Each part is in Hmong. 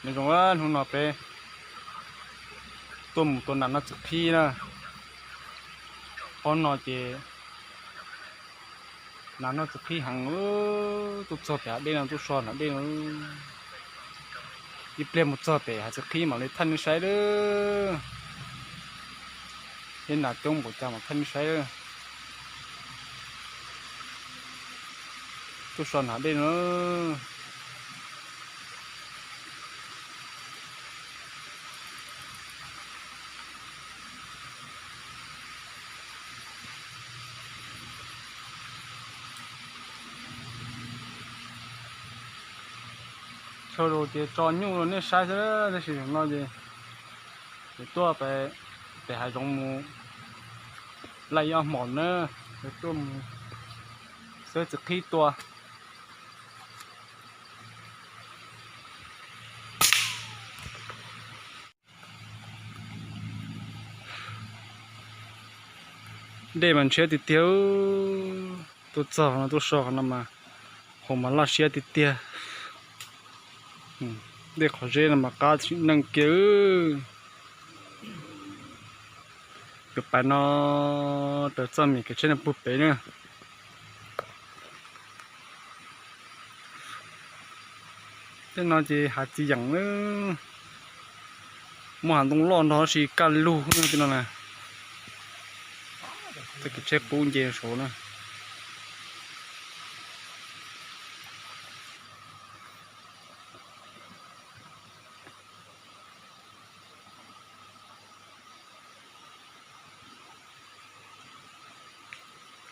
Nyob zoo, hnub no peb tuaj mus tua nas noj txiv qhib na. Ob no ces nas noj txiv qhib heev, tuaj txog pem hav dej no tuaj so nas dej no. Ib pliag mus txog pem hav txiv qhib mam li thaij nej saib lawm. Ib nas coob npaum cas mam thaij nej saib lawm. Tuaj so nas dej no. Tshaj zaus ces tso nyuj rau nej saib xwb, tab sis zaum no ces tuaj pem hav zoov mus laij ib ob hmos na, tuaj mus xawb txiv qhib tua. Dej mas ntshiab tiag tiag, tuaj txog no tuaj so no mas hauv mas laj siab tiag tiag. Dej qhov zeb no mas qab tsim neej kiag. Tus pais no raws txoj mis kev tsheb no puag pem na. Tej no ces hav txiv yeem na, muaj hav ntoo loj nrog si kaj lug tej no na. Tej kev tsheb qub nce saud na.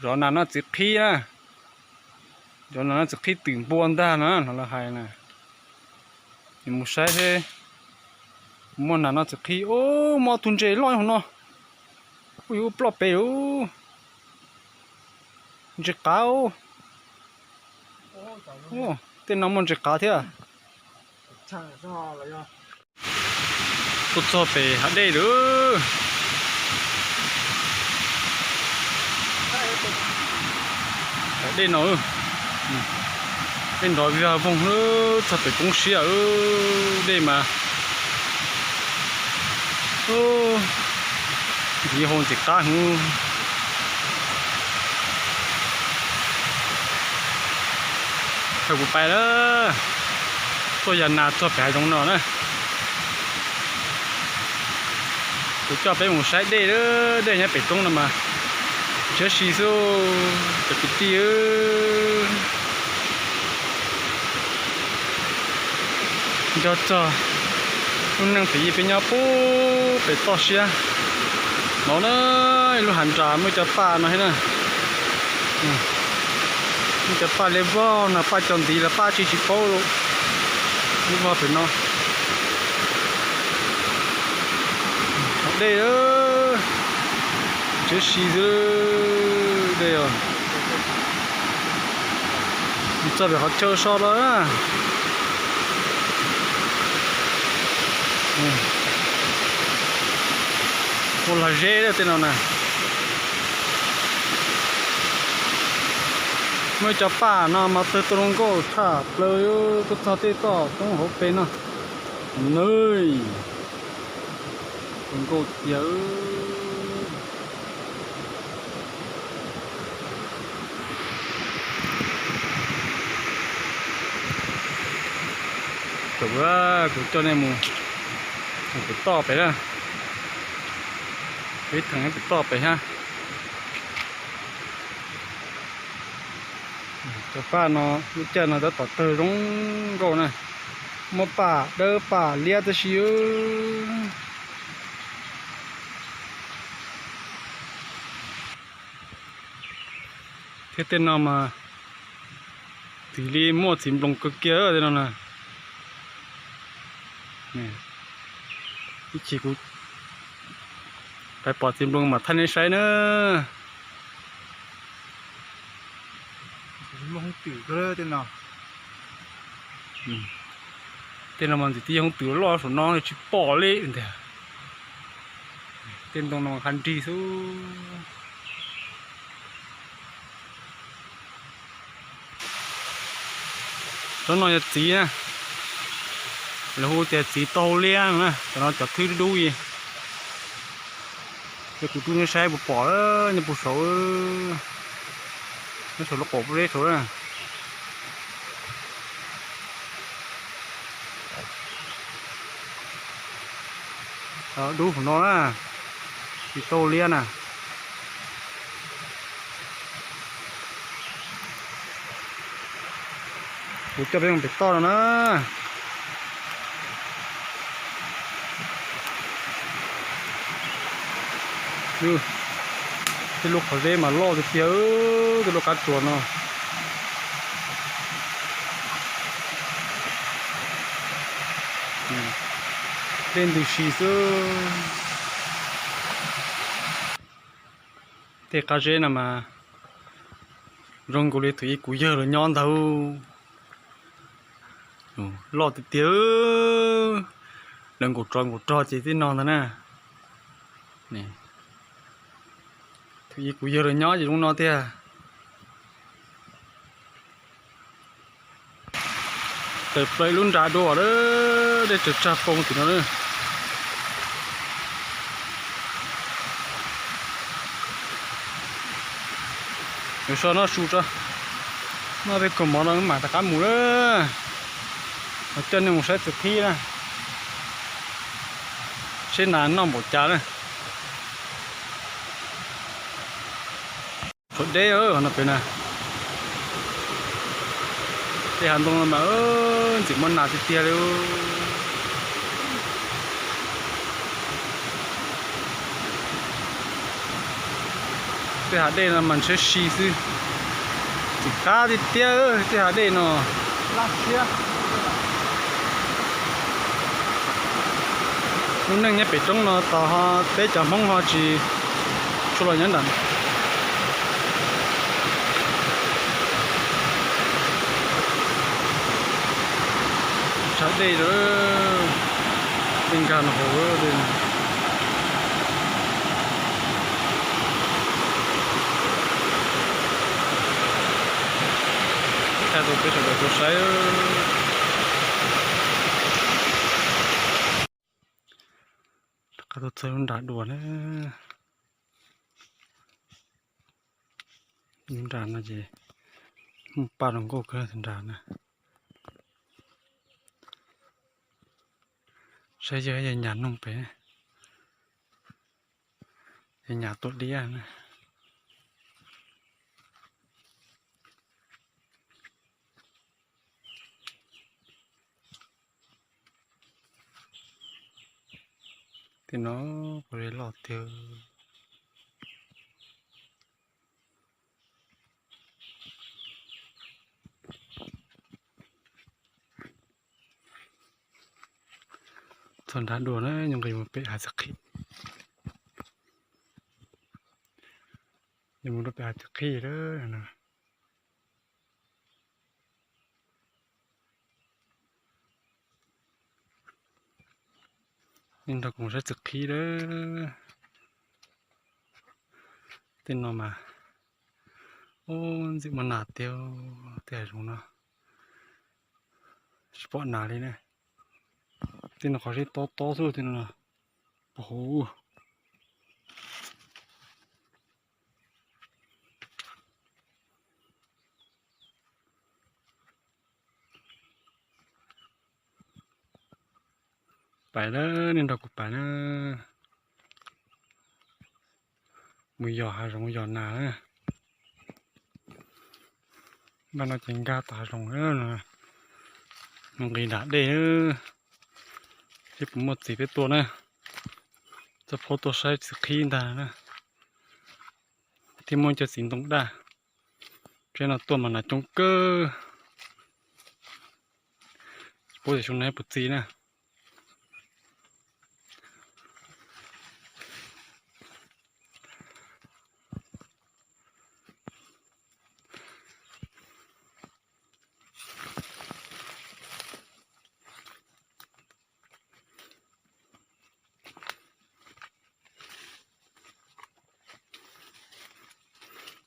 Zov nas noj txiv qhib na. Zov nas noj txiv qhib twm npua ntag na, no lawv hais na. Nws mus saib seb muaj nas noj txiv qhib. Ub, muaj ob tug ntses loj hauv no. Ub, yuav ua ploj pem lawm. Ntses qav. Tej no muaj ntses qav thiab. Tuaj txog pem hav dej lawm. Hav dej no, dej nrov vag voog, txog pem poob siab, dej mas ntxiv hau ntxiv qab heev. Thaum kuv pais na, tuaj yos nas txog pem hav zoov no na. Kuv coj peb mus saib dej, dej nyob pem roob no mas ntshiab si xwb cov kwv tij. Nco txog lub neej pem yij peb nyob puag pem toj siab no na, ib lub hav nras muaj cov paj no thiab na. Muaj cov paj liab vog no, paj cov ntiv los paj tsis tsis paub li, liab vog pem no. Hav dej ntshiab si xwb dej os. Txog pem qhov chaw so los na. Ua lag zeb tej no na. Muaj cov paj no mas tawg tau zoo nkauj tshaj plaws, tuaj txog tej toj roob hauv pes no. Nws zoo nkauj tiag. Kuv, kuv coj nej mus pem toj pem na. Peb theem pem toj pem hab. Cov paj no lub caij no tab tom tawg zoo nkauj na. Muaj paj dawb paj liab tib si. Thiab tej no mas txiv li muaj txiv nploos kawg kiag tej no na. Ib chim kuv pais pom txiv nploos mam thaij nej saib na. Tej no mas ntxim tib yog hoob twm loj saum no tsis pom li ntag. Tej ntoo no qab nrig xwb. Cov no yog txiv na. Lawv hu tias txiv taub hau liab no na, cov no cov thwb dub dub li. Ces kuv rub nej saib puas pom, nyob puag saud, nyob saum lub qaum pob zeb saud na. Dub hauv no na, txiv taub hau liab na. Kuv coj peb mus pem toj no na. Tej lub qhov zeb mas loj tiag tiag, tej lub qab tsuas no. Dej ntws si xwb. Tej qab zeb no mas zoo nkaus li thaum ub kuv yawg lawv nyob ntag. Loj tiag tiag, lawv nkaum tsov nkaum rog ces tib no ntag na. Thaum ub kuv yawg lawv nyob ces zoo no tiag. Tawm plaws ib lub nra dua lawm, dej tsaws tsag poob tim no na. Yuav so noj su tso, noj peb kawg mov no mam rov qab mus lawm. Coj nej mus saib txiv qhib na, seb nas noj npaum cas na. Tshuav deb no pem na. Tej hav ntoo no mas ntxim muaj nas tiag tiag li. Tej hav dej no mas ntshiab si xwb, ntxim qab tiag tiag tej hav dej no. Lub neej nyob pem roob no tos ho peb cov Hmoob ho tsis tshua los nyob nram tshav dej, dej nkag no hauv. Thaij rau peb sawv daws tau saib. Rov qab tuaj txog lub nra dua na. Lub nra no ces muaj paj zoo nkauj kawg tus nra na. Saib yawg, yawg nyas noog pem, yawg nyas tuaj diab na. Tej no puas loj tiag. Txog nrad dua na, yuav nqis mus pem hav txiv qhib. Yuav mus rau pem hav txiv qhib lawm. Nej nrog kuv mus saib txiv qhib lawm. Tej no mas, ub, ntxim muaj nas tiag, tej hav zoov no tsis pom nas li ne. Tej no qhov zeb tob tob xwb, tej no puag huv. Pais lawm, nej nrog kuv pais na. Mus yos hav zoov yos nas na. Npaj no ces nkag tom hav zoov na. Mus nqis nram dej, seb puas muaj txiv peb tua na. Txoj phob tuaj saib txiv qhib ntag na. Thiab muaj cov txiv ntoo daj. Tsev no tuaj mas nas coob kawg. Tsis paub tias xyoo no puas txi na.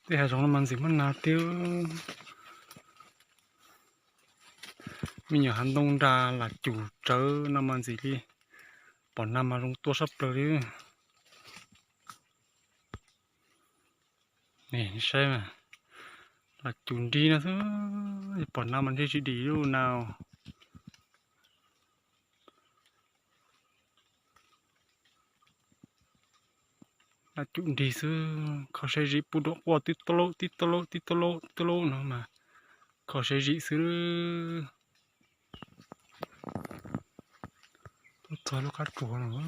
Tej hav zoov no mas ntxim muaj nas tiag. Me nyuam hav ntoo nra lam cum tsawv no mas ntxim li. Pom nas mas zoo tua sab plaws li. Saib, lam cum nrig no xwb, pom nas mas ntshe tsis dim lub nas. Lam cum nrig xwb, kho siab zim pub dua quaj tib tau laub tib tau laub tib tau laub tib tau laub no mas kho siab zim xwb. Tuaj txog lub qab tsuas no,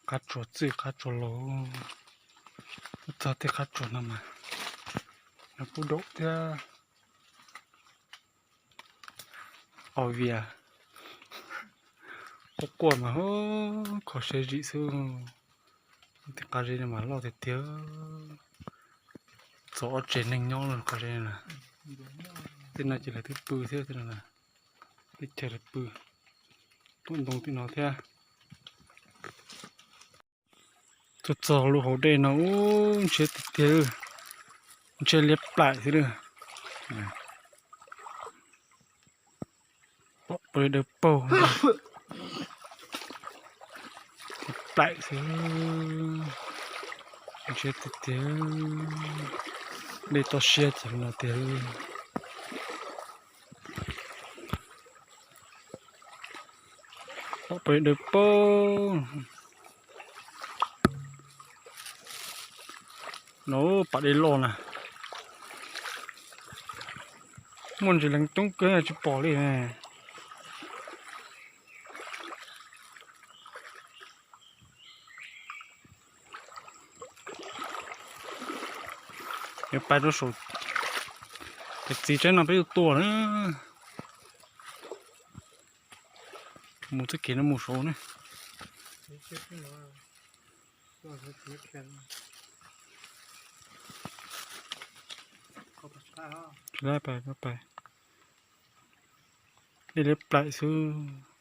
qab tsuas txwj qab tsuas laus, tuaj txog tej qab tsuas no mas pub dua thiab. Au vias, quaj quaj mas kho siab zim xwb. Tej qab zeb no mas loj tiag tiag, txog ob tsev neeg nyob lawm qab zeb na. Tej no ces lawv twb pw thiab, tej no teb chaws lawv pw, tuaj ntoo tej no thiab. Tuaj txog lub hauv dej no ub, ntshiab tiag tiag, ntshiab liab plaim xwb lawm. Pom pawg dawb paug, plaim xwb, ntshiab tiag tiag, dej toj siab ces no tiag. Pom pawg dawb paug. No pam dej loj na, muaj ntsis leeg coob kawg tsis pom li. Yuav pais rau saum cov txiv tsaib no peb yuav tua na. Mus txoj kev no mus saud ne. Tsis laib pais, pais. Dej liab plaim xwb.